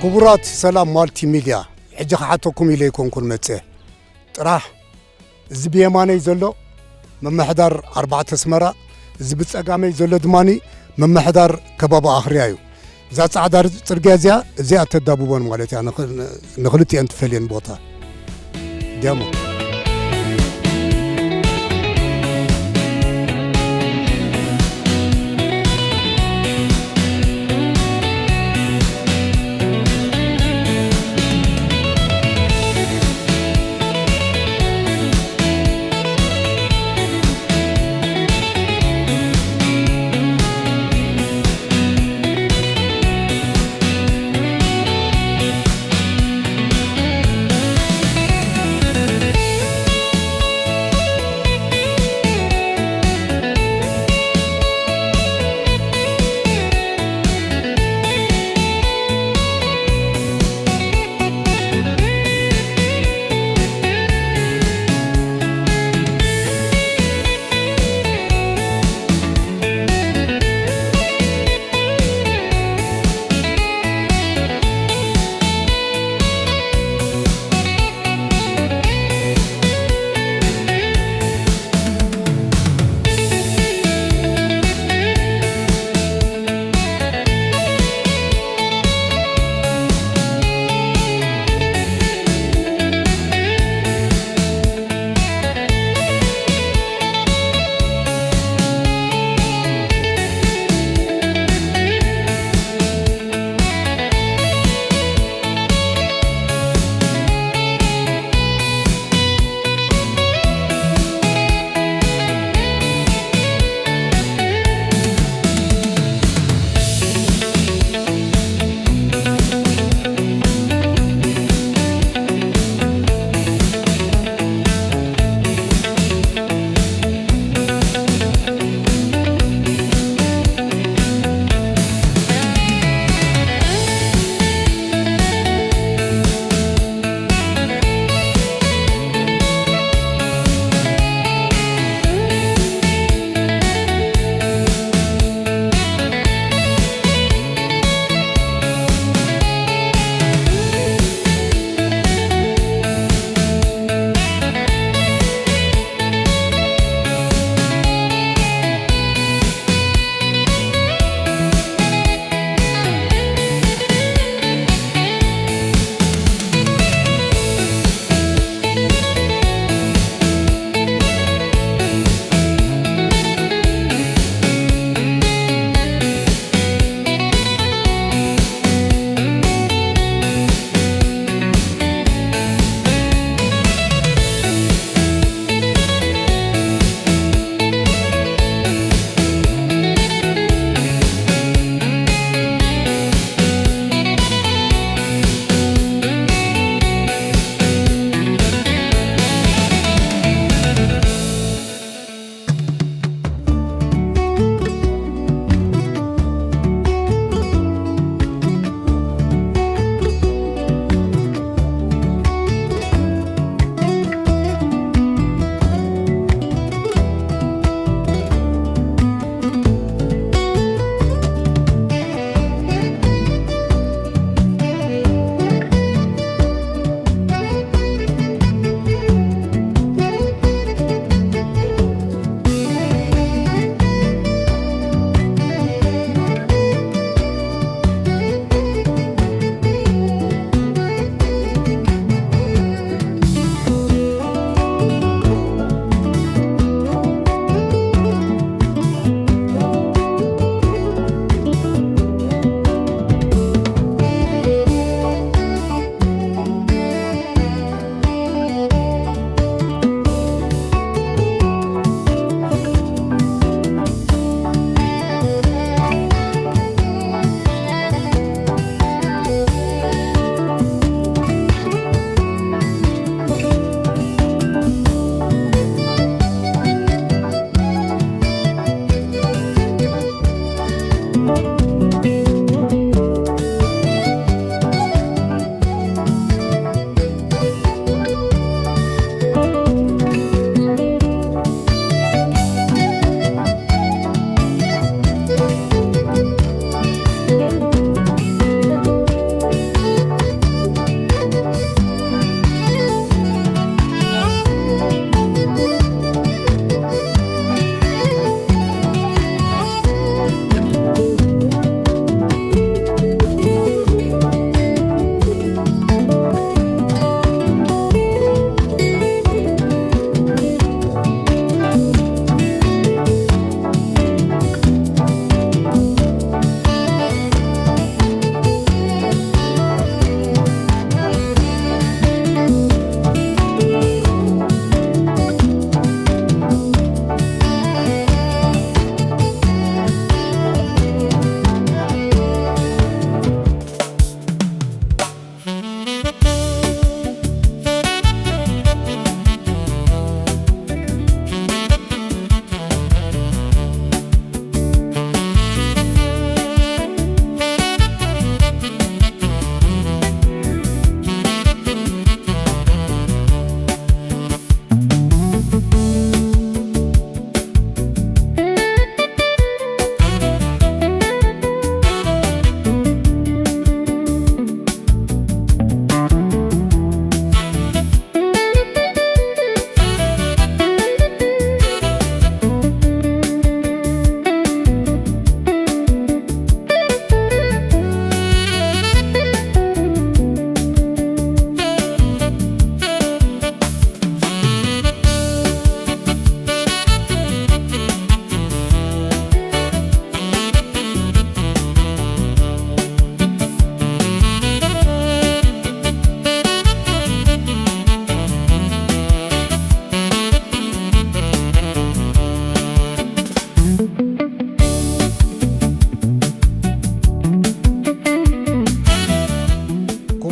ክቡራት ሰላም ማልቲ ሚድያ፣ ሕጂ ክሓተኩም ኢለ ኣይኮንኩን መጽኤ። ጥራሕ እዚ ብየማነይ ዘሎ ምምሕዳር ኣርባዕተ ኣስመራ፣ እዚ ብጸጋመይ ዘሎ ድማ ምምሕዳር ከባቢ ኣኽርያ እዩ። እዛ ጻዕዳ ጽርግያ እዚኣ፣ እዚኣ ተዳብቦን ማለት እያ፣ ንኽ-፣ ንኽልቲኤን ትፈልየን ቦታ። ዲያሞ።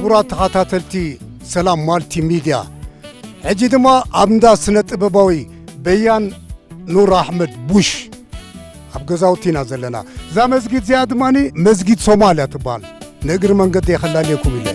ክቡራት ተኸታተልቲ ሰላም ማልቲ ሚድያ፣ ሕጂ ድማ ኣብ እንዳ ስነ ጥበባዊ በያን ኑር ኣሕመድ ቡሽ ኣብ ገዛውቲ ኢና ዘለና። እዛ መስጊድ እዚኣ ድማ መስጊድ ሶማልያ ትበሃል። ንእግሪ መንገዲ የኸላልየኩም ኢለ።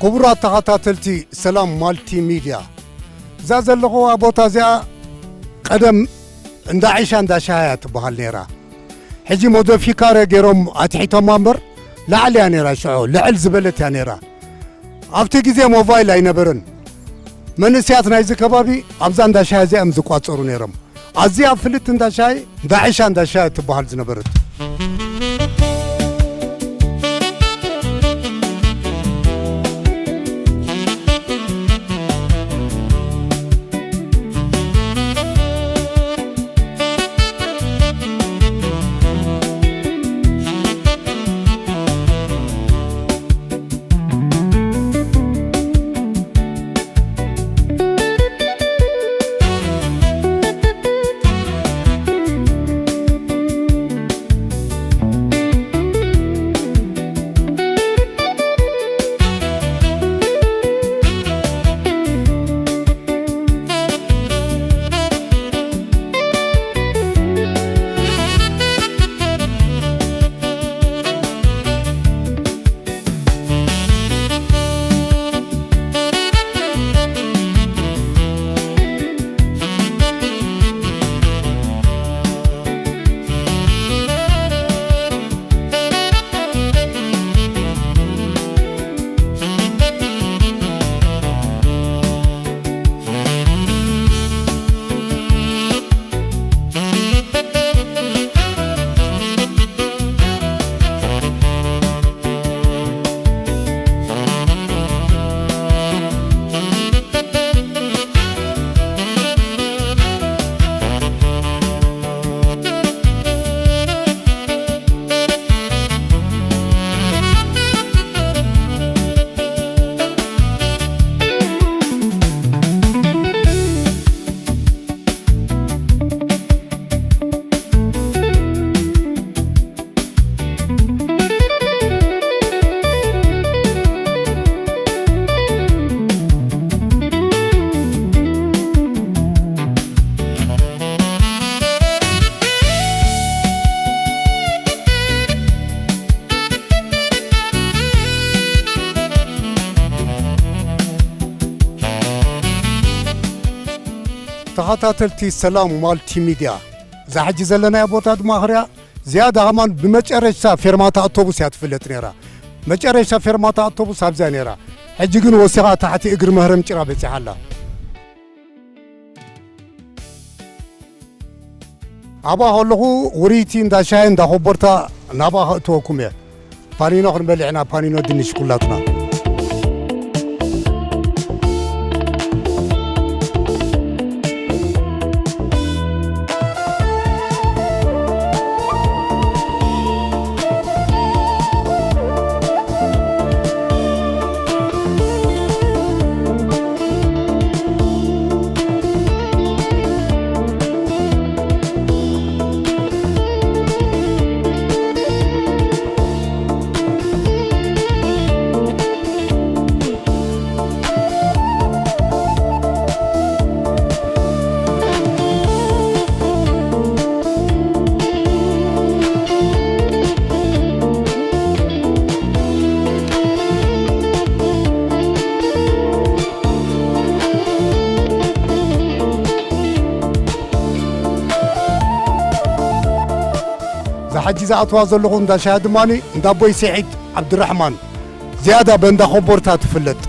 ክቡራት ተኸታተልቲ ሰላም ማልቲ ሚድያ፣ እዛ ዘለኹዋ ቦታ እዚኣ ቀደም እንዳ ዒሻ እንዳ ሻሂ እያ ትበሃል ነይራ። ሕጂ ሞደፊካረ ገይሮም ኣትሒቶማ እምበር ላዕሊ እያ ነይራ፣ ሽዑ ልዕል ዝበለት እያ ነይራ። ኣብቲ ግዜ ሞባይል ኣይነበረን። መንእሰያት ናይዚ ከባቢ ኣብዛ እንዳ ሻሂ እዚኣ እዮም ዝቋጸሩ ነይሮም። ኣዝያ ፍልጥቲ እንዳ ሻሂ እንዳ ዒሻ እንዳ ሻሂ ትበሃል ዝነበረት። ተኸታተልቲ ሰላም ማልቲ ሚድያ፣ እዛ ሕጂ ዘለናዮ ቦታ ድማ ኣኽርያ ዝያዳ ከማን ብመጨረሽታ ፌርማታ ኣውቶቡስ እያ ትፍለጥ ነይራ። መጨረሽታ ፌርማታ ኣውቶቡስ ኣብዚያ ነይራ። ሕጂ ግን ወሲኻ ታሕቲ እግሪ መህረም ጭራ በጺሓ ኣላ። ኣብኣ ከለኹ ውርይቲ እንዳ ሻሂ እንዳ ኮቦርታ ናብኣ ከእትወኩም እየ። ፓኒኖ ክንበልዕ ኢና፣ ፓኒኖ ድንሽ ኩላትና። ሕጂ ዝኣትዋ ዘለኹ እንዳ ሻሂ ድማ እንዳ ኣቦይ ስዒድ ዓብድራሕማን፣ ዝያዳ በእንዳ ኮቦርታ ትፍለጥ።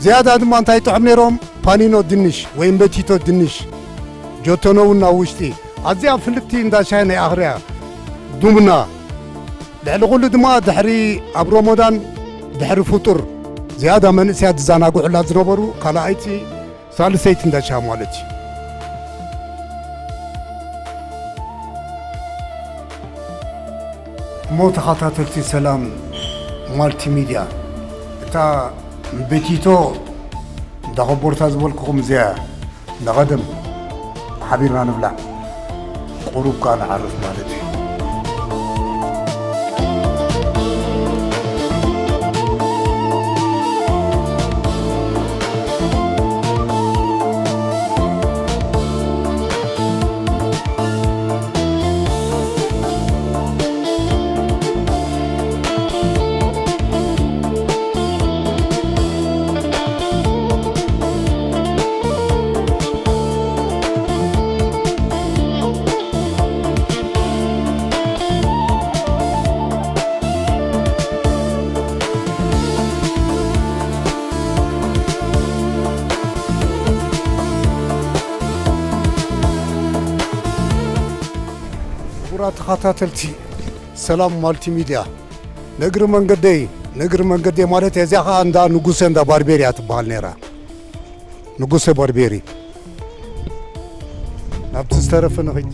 ዝያዳ ድማ እንታይ ጥዑም ነይሮም? ፓኒኖ ድንሽ ወይም በቲቶ ድንሽ፣ ጆቶኖ እውን ኣብ ውሽጢ። ኣዝያ ፍልጥቲ እንዳ ሻሂ ናይ ኣኽርያ ዱምና። ልዕሊ ኩሉ ድማ ድሕሪ ኣብ ሮሞዳን ድሕሪ ፍጡር ዝያዳ መንእሰያት ዝዘናግዑላ ዝነበሩ ካልኣይቲ ሳልሰይቲ እንዳ ሻሂ ማለት እዩ። እሞ ተኸታተልቲ ሰላም ማልቲ ሚድያ፣ እታ በቲቶ እንዳ ኮቦርታ ዝበልኩኹም እዚኣ ንቐደም ሓቢርና ንብላዕ፣ ቁሩብ ከኣ ንዓርፍ ማለት እዩ። ክቡራት ተኸታተልቲ ሰላም ማልቲሚድያ፣ ንእግሪ መንገደይ፣ ንእግሪ መንገደይ ማለት እዚኣ ኸዓ እንዳ ንጉሰ እንዳ ባርቤር እያ ትበሃል ነይራ። ንጉሰ ባርቤሪ። ናብቲ ዝተረፈ ንኺድ።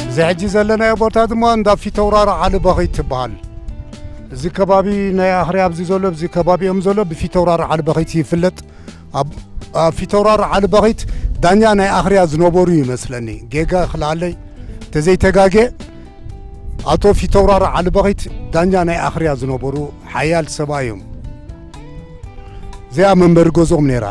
እዚ ሕጂ ዘለናዮ ቦታ ድማ እንዳ ፊተውራር ዓሊ በኺት ትበሃል። እዚ ከባቢ ናይ ኣኽርያ ኣብዚ ዘሎ፣ ኣብዚ ከባቢ እዮም ዘሎ፣ ብፊተውራር ዓሊ በኺት ይፍለጥ። ኣብ፣ ኣብ ፊተውራር ዓሊ በኺት ዳኛ ናይ ኣኽርያ ዝነበሩ ይመስለኒ። ጌጋ ክልኣለይ፣ ተዘይተጋጌ፣ ኣቶ ፊተውራር ዓሊ በኺት ዳኛ ናይ ኣኽርያ ዝነበሩ ሓያል ሰብኣይ እዮም። እዚኣ መንበሪ ገዝኦም ነይራ።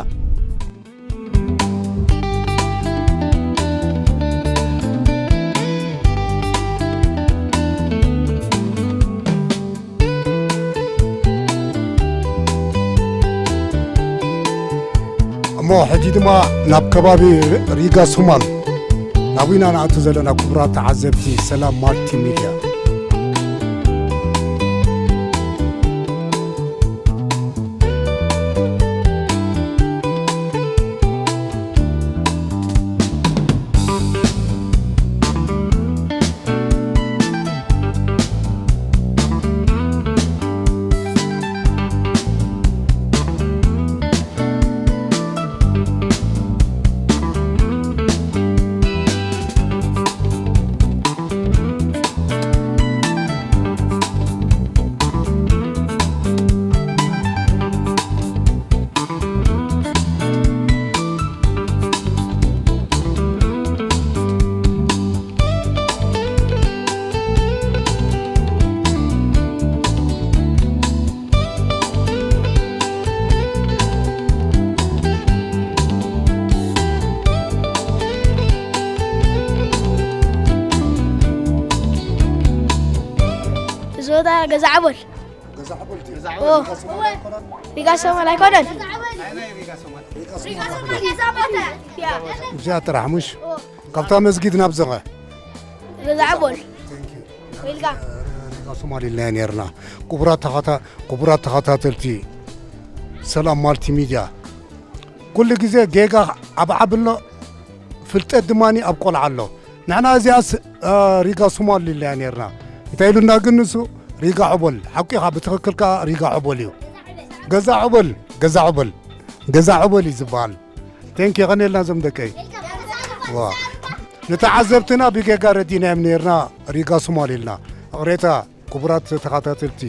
እሞ ሕጂ ድማ ናብ ከባቢ ሪጋ ሱማን ናብይና ንኣቱ ዘለና ክቡራት ተዓዘብቲ ሰላም ማልቲ ሚድያ። እዚ ቦታ ገዛ ዓቦል። ገዛ ዓቦል ድዩ? ኦ። ሪጋ ሶማል ኣይኮነን? ሪጋ ሶማል ኣይኮነን? ሪጋ ሶማል። ያ። እዚኣ ጥራሕ፣ ምሽ? ኦ። ካብታ መስጊድ ናብ ዘኸ? ገዛ ዓቦል። ቴንክ ዩ። ሪጋ። ሪጋ ሶማል ኢልና ነርና። ክቡራት ተኸታ-፣ ክቡራት ተኸታተልቲ ሰላም ማልቲ ሚድያ፣ ኩሉ ግዜ ጌጋ ኣብ ዓቢ ኣሎ፣ ፍልጠት ድማ ኣብ ቆልዓ ኣሎ። ንሕና እዚኣስ፣ እ፣ ሪጋ ሶማል ኢልና ነርና። እንታይ ኢሉና ግን ንሱ? ሪጋ ዕቦል። ሓቂኻ ብትኽክል ከኣ ሪጋ ዕቦል እዩ። ገዛ ዕቦል፣ ገዛ ዕቦል፣ ገዛ ዕቦል እዩ ዝበሃል። ቴንክ የቐኔልና ዞም ደቀይ። ዋ። ንተዓዘብትና ብጌጋ ረዲናዮም ነርና፣ ሪጋ ሶማል ኢልና። ይቕሬታ። ክቡራት ተኸታተልቲ፣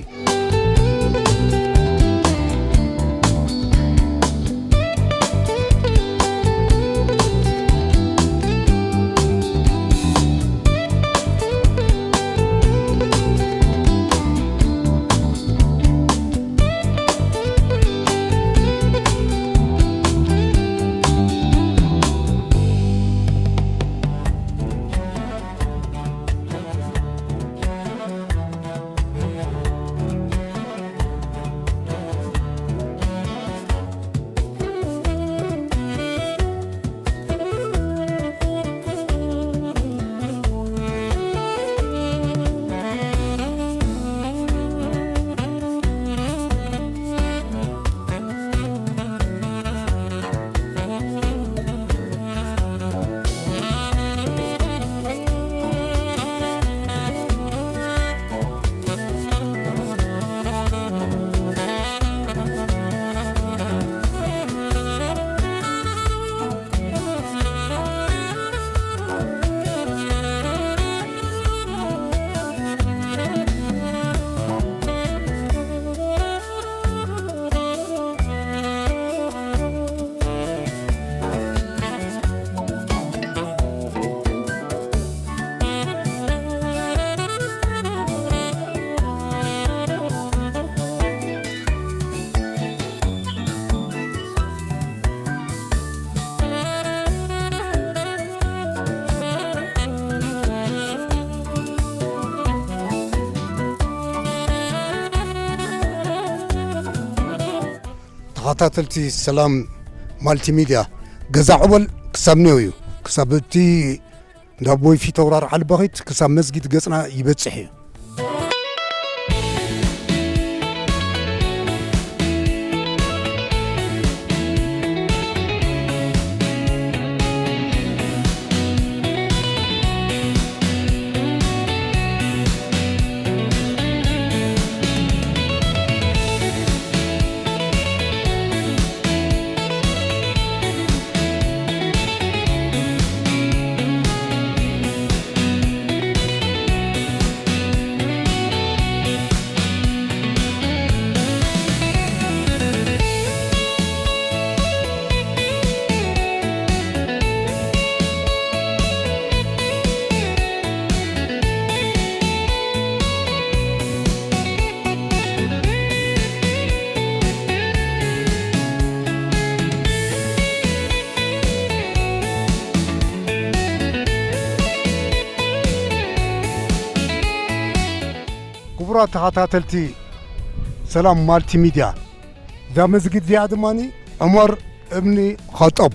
ተኸታተልቲ ሰላም ማልቲሚድያ፣ ገዛ ዕቦል ክሳብ ኔው እዩ። ክሳብ እቲ እንዳ ኣቦይ ፊተውራር ዓሊ በኺት ክሳብ መስጊድ ገጽና ይበጽሕ እዩ። ክቡራት ተኸታተልቲ ሰላም ማልቲሚድያ፣ እዛ መስጊድ እዚኣ ድማ ዑመር እብኒ ኸጦብ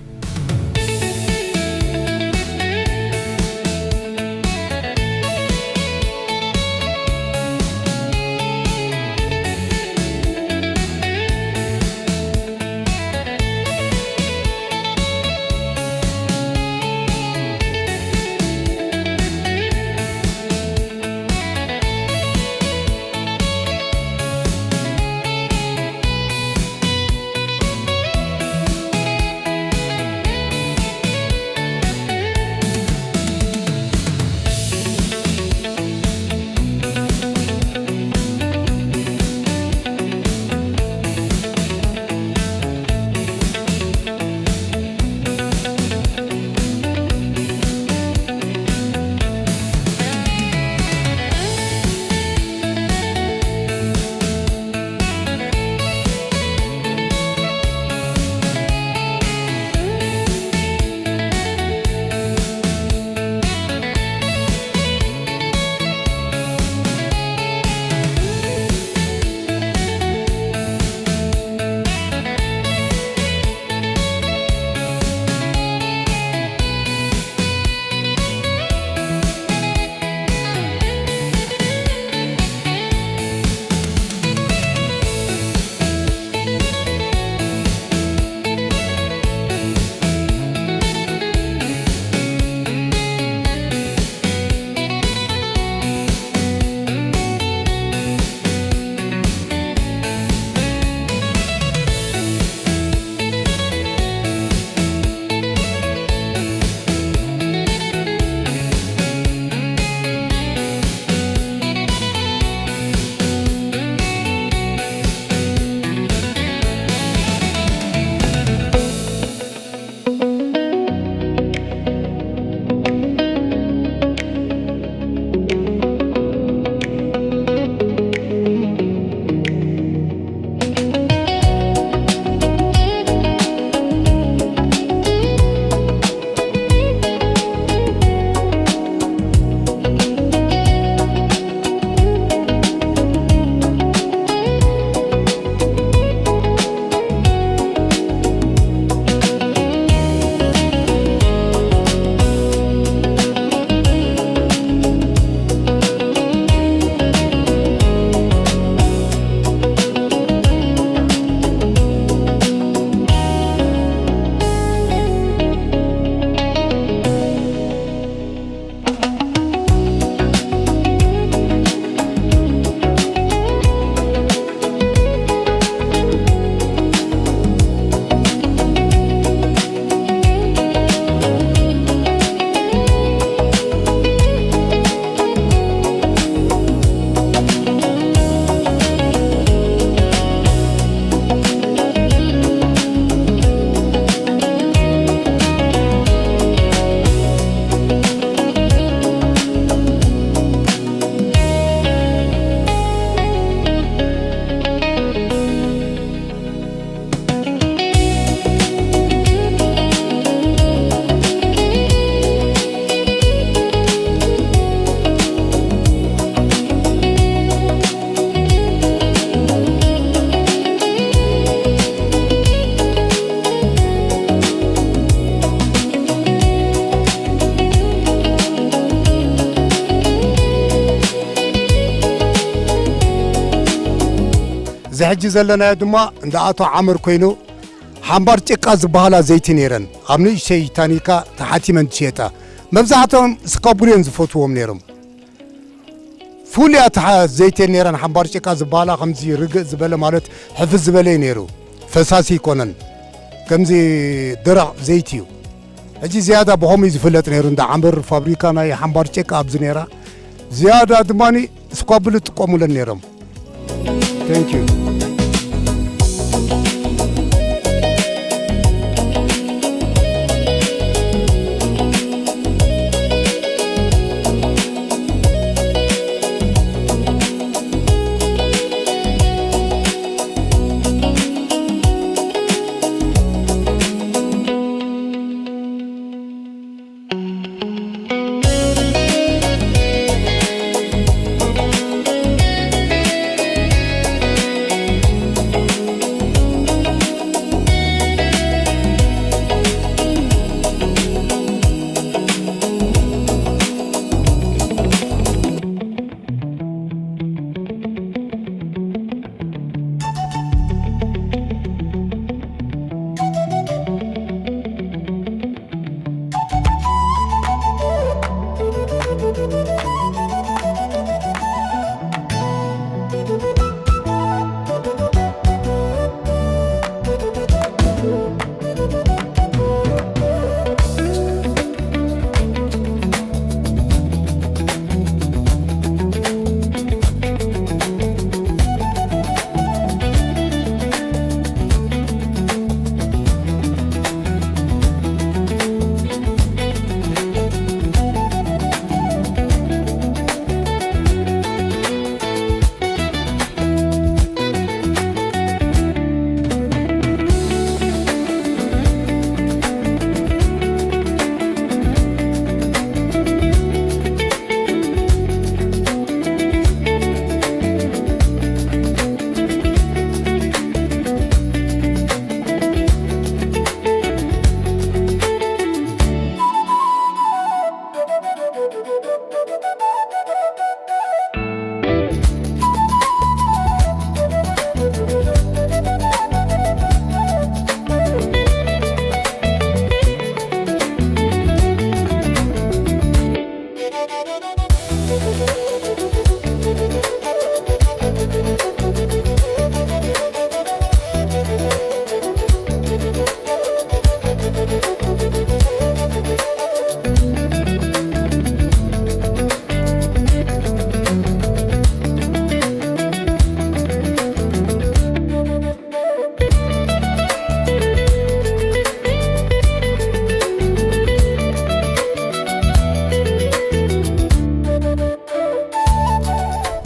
ሕጂ ዘለናዮ ድማ እንዳ ኣቶ ዓመር ኮይኑ፣ ሓምባር ጭቃ ዝበሃላ ዘይቲ ነይረን፣ ኣብ ንእሽተይ ታኒካ ተሓቲመን ዝሸጣ። መብዛሕትኦም ስኳቡል እዮም ዝፈትዎም ነይሮም። ፍሉያት ሓ-፣ ዘይተን ነይረን፣ ሓምባር ጭቃ ዝበሃላ ከምዚ ርግእ ዝበለ፣ ማለት ሕፍስ ዝበለ እዩ ነይሩ። ፈሳሲ ኣይኮነን፣ ከምዚ ደረቕ ዘይቲ እዩ። ሕጂ ዝያዳ ብኸምኡ እዩ ዝፍለጥ ነይሩ። እንዳ ዓምበር ፋብሪካ ናይ ሓምባር ጭቃ ኣብዚ ነይራ። ዝያዳ ድማ ስኳብል ይጥቀሙለን ነይሮም። Thank you.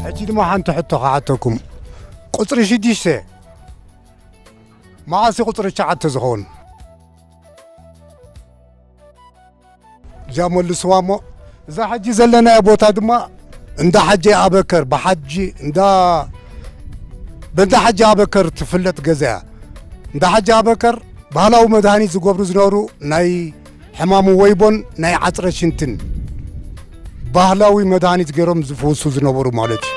ሕጂ ድማ ሓንቲ ሕቶ ክሓተኩም። ቁጽሪ ሽዱሽተ መዓስ እዩ ቁጽሪ ትሽዓተ ዝኸውን? እዚኣ መልስዋ እሞ፣ እዛ ሕጂ ዘለናዮ ቦታ ድማ እንዳ ሓጂ ኣበከር፣ ብሓጂ እንዳ፣ ብእንዳ ሓጂ ኣበከር ትፍለጥ ገዛ እያ። እንዳ ሓጂ ኣበከር ባህላዊ መድሃኒት ዝገብሩ ዝነበሩ፣ ናይ ሕማም ወይቦን ናይ ዓጽረ ሽንትን ባህላዊ መድሃኒት ገይሮም ዝፍውሱ ዝነበሩ ማለት እዩ።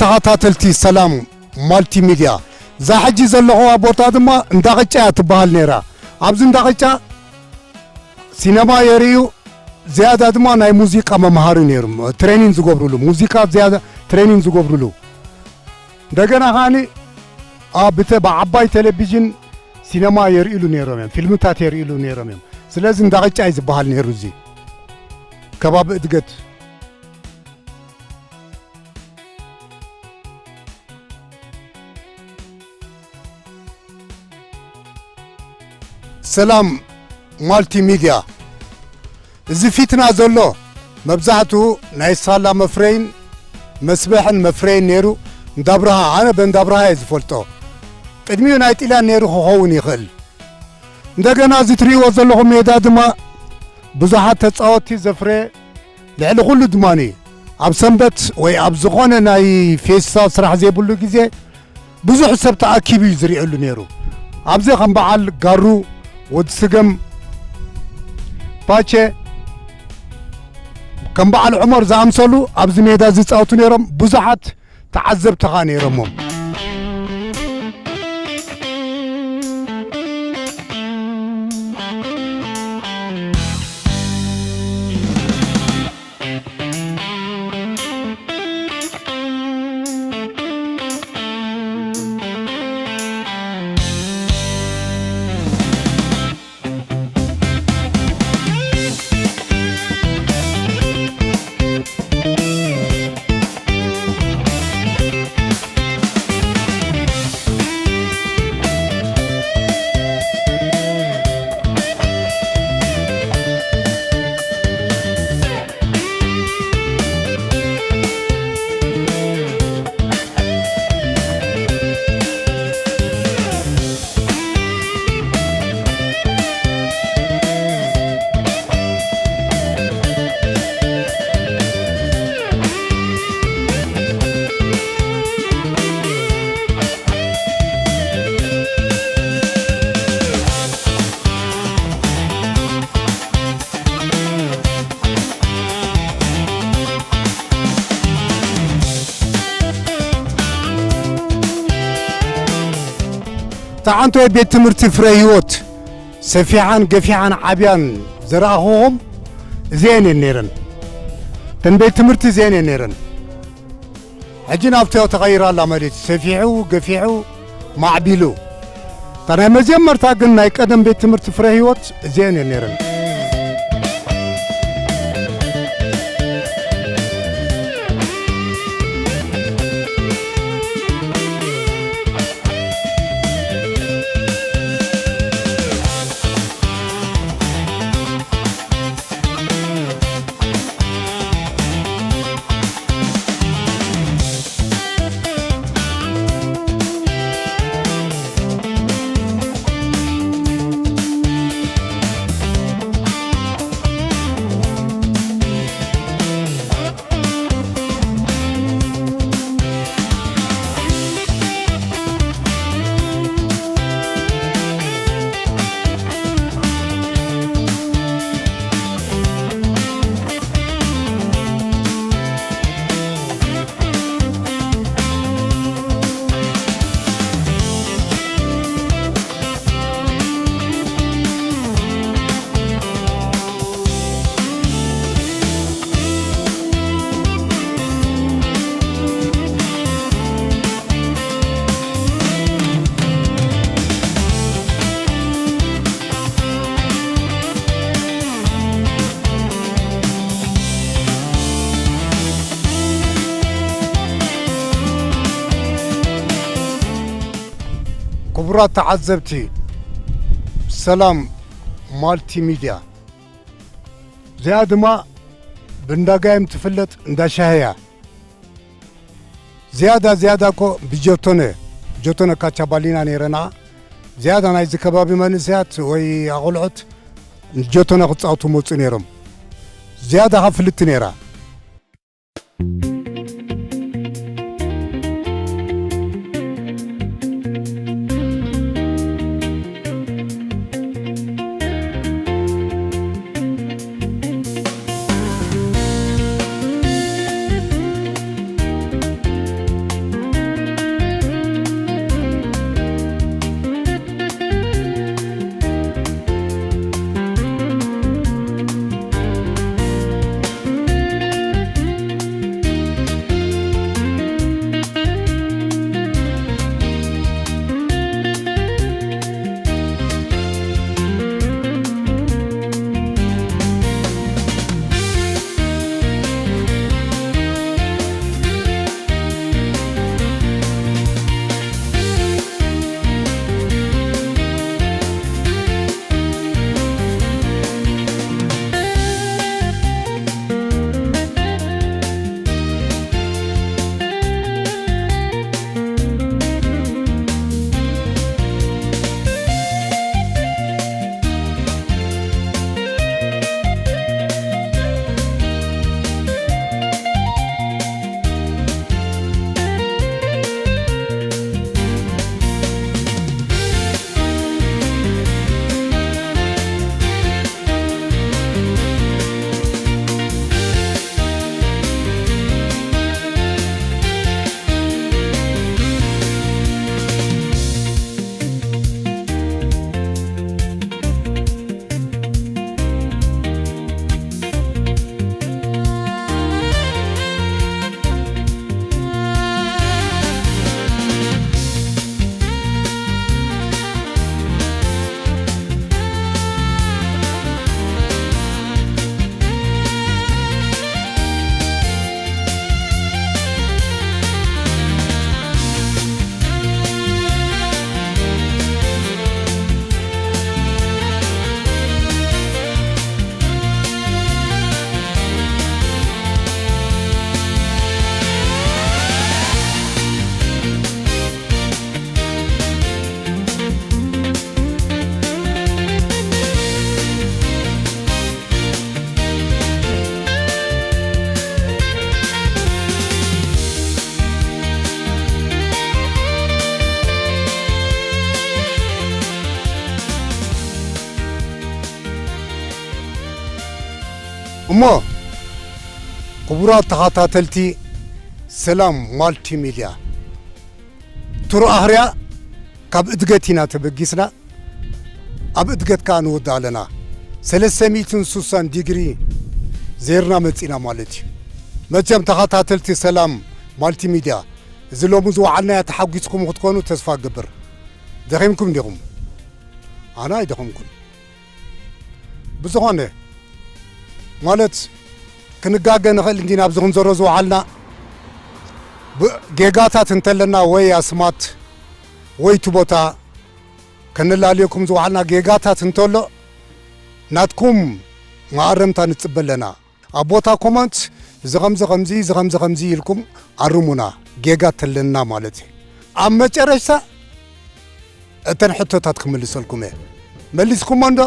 ተኸታተልቲ ሰላም ማልቲ ሚድያ፣ እዛ ሕጂ ዘለኹዋ ቦታ ድማ እንዳ ቅጫ እያ ትበሃል ነይራ። ኣብዚ እንዳ ቅጫ ሲነማ የርእዩ፣ ዝያዳ ድማ ናይ ሙዚቃ መምሃሪ ነይሩ፣ ትሬኒን ዝገብሩሉ፣ ሙዚቃ ዝያዳ ትሬኒን ዝገብሩሉ። እንደገና ኸኣኒ ኣብ ብተ-፣ ብዓባይ ቴሌቪዥን ሲነማ የርእሉ ነይሮም እዮም፣ ፊልምታት የርእሉ ነይሮም እዮም። ስለዚ እንዳ ቅጫ እዩ ዝበሃል ነይሩ እዚ ከባቢ እድገት። ሰላም ማልቲ ሚድያ። እዚ ፊትና ዘሎ መብዛሕትኡ ናይ ሳላ መፍረይን መስበሕን መፍረይን ነይሩ። እንዳብርሃ፣ ኣነ በእንዳብርሃ እየ ዝፈልጦ። ቅድሚኡ ናይ ጢልያን ነይሩ ክኸውን ይኽእል። እንደገና እዚ ትርእይዎ ዘለኹም ሜዳ ድማ ብዙሓት ተጻወትቲ ዘፍረየ፣ ልዕሊ ኩሉ ድማኒ ኣብ ሰንበት ወይ ኣብ ዝኾነ ናይ ፌስታ ስራሕ ዘይብሉ ግዜ ብዙሕ ሰብ ተኣኪቡ እዩ ዝርእየሉ ነይሩ። ኣብዚ ከም በዓል ጋሩ፣ ወዲ ስገም፣ ፓቸ፣ ከም በዓል ዑመር ዝኣምሰሉ ኣብዚ ሜዳ ዝጻወቱ ነይሮም። ብዙሓት ተዓዘብቲ ኸኣ ነይሮሞም። ተዓንቶይ ቤት ትምህርቲ ፍረ ህይወት ሰፊሓን ገፊሓን ዓብያን ዝረኣኹኹም እዚአን እየን ነይረን። እተን ቤት ትምህርቲ እዚአን እየን ነይረን። ሕጂ ናብቲ ተቐይራ ኣላ ማለት እዩ። ሰፊሑ፣ ገፊሑ፣ ማዕቢሉ። እታ ናይ መጀመርታ ግን ናይ ቀደም ቤት ትምህርቲ ፍረ ህይወት እዚአን እየን ነይረን። ክቡራት ተዓዘብቲ ሰላም ማልቲ ሚድያ፣ እዚኣ ድማ ብእንዳ ጋይም ትፍለጥ እንዳ ሻሂ እያ። ዝያዳ ዝያዳ እኮ ብጀቶነ፣ ጀቶነ ካቻባሊና ነይረና። ዝያዳ ናይዚ ከባቢ መንእሰያት ወይ ኣቑልዑት ጀቶነ ክጻወቱ መጹ ነይሮም። ዝያዳ ካብ ፍልቲ ነይራ። እሞ ክቡራት ተኸታተልቲ ሰላም ማልቲ ሚድያ፣ ቱር ኣኽርያ ካብ እድገት ኢና ተበጊስና፣ ኣብ እድገት ከኣ ንወድእ ኣለና። ሰለስተ ሚእትን ሱሳን ዲግሪ ዜርና መጺና ማለት እዩ። መቸም ተኸታተልቲ ሰላም ማልቲ ሚድያ፣ እዚ ሎሚ ዝወዓልናያ ተሓጒስኩም ክትኮኑ ተስፋ እገብር። ደኺምኩም ዲኹም? ኣነ ኣይደኸምኩን። ብዝኾነ ማለት ክንጋገ ንኽእል እንዲና ኣብዚ ክንዘሮ ዝወዓልና። ብ-፣ ጌጋታት እንተለና ወይ ኣስማት ወይ እቲ ቦታ ከነላልየኩም ዝወዓልና ጌጋታት እንተሎ ናትኩም መኣረምታ ንጽበ ኣለና። ኣብ ቦታ ኮመንት እዚ ኸምዚ ኸምዚ፣ እዚ ኸምዚ ኸምዚ ኢልኩም ኣርሙና፣ ጌጋ ተለና ማለት እዩ። ኣብ መጨረሽታ እተን ሕቶታት ክምልሰልኩም እየ። መሊስኩሞ እንዶ?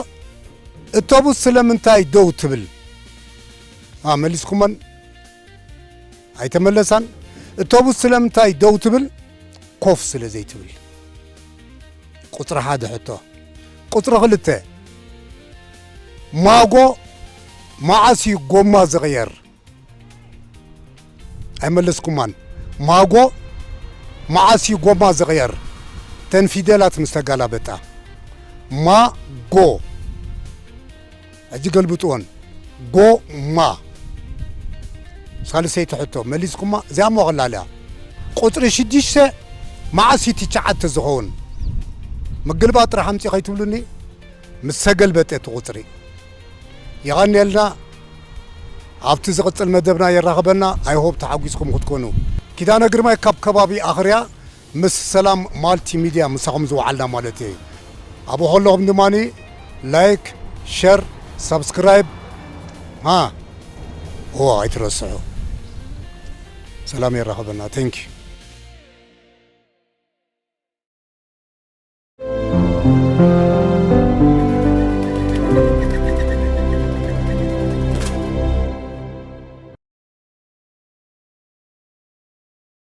እቶቡስ ስለምንታይ ደው ትብል? ኣ፣ መሊስኩሞን ኣይተመለሳን። እቶቡስ ስለምንታይ ደው ትብል? ኮፍ ስለ ዘይትብል። ቁጽሪ ሓደ ሕቶ። ቁጽሪ ክልተ፣ ማጎ መዓስ እዩ ጎማ ዝቕየር? ኣይመለስኩማን። ማጎ መዓስ እዩ ጎማ ዝቕየር? ተን ፊደላት ምስ ተጋላበጣ። ማጎ። ሕጂ ገልብጥዎን። ጎማ። ሳልሰይቲ ሕቶ መሊስኩማ፣ እዚኣ እሞ ቀላል እያ። ቁጽሪ ሽዱሽተ መዓስ እዩ ትሽዓተ ዝኸውን? ምግልባጥ ጥራሕ ኣምጺ ከይትብሉኒ፣ ምስ ተገልበጠ እቲ ቁጽሪ። የቐንየልና። ኣብቲ ዝቕጽል መደብና የራኽበና። I hope ተሓጒስኩም ክትኮኑ። ኪዳነ ግርማይ ካብ ከባቢ ኣኽርያ ምስ ሰላም ማልቲ ሚድያ ምሳኹም ዝወዓልና ማለት እየ። ኣብኡ ከለኹም ድማ ላይክ፣ ሸር፣ ሳብስክራይብ፣ ሃ፣ ኦ፣ ኣይትረስዑ። ሰላም የራኽበና። Thank you።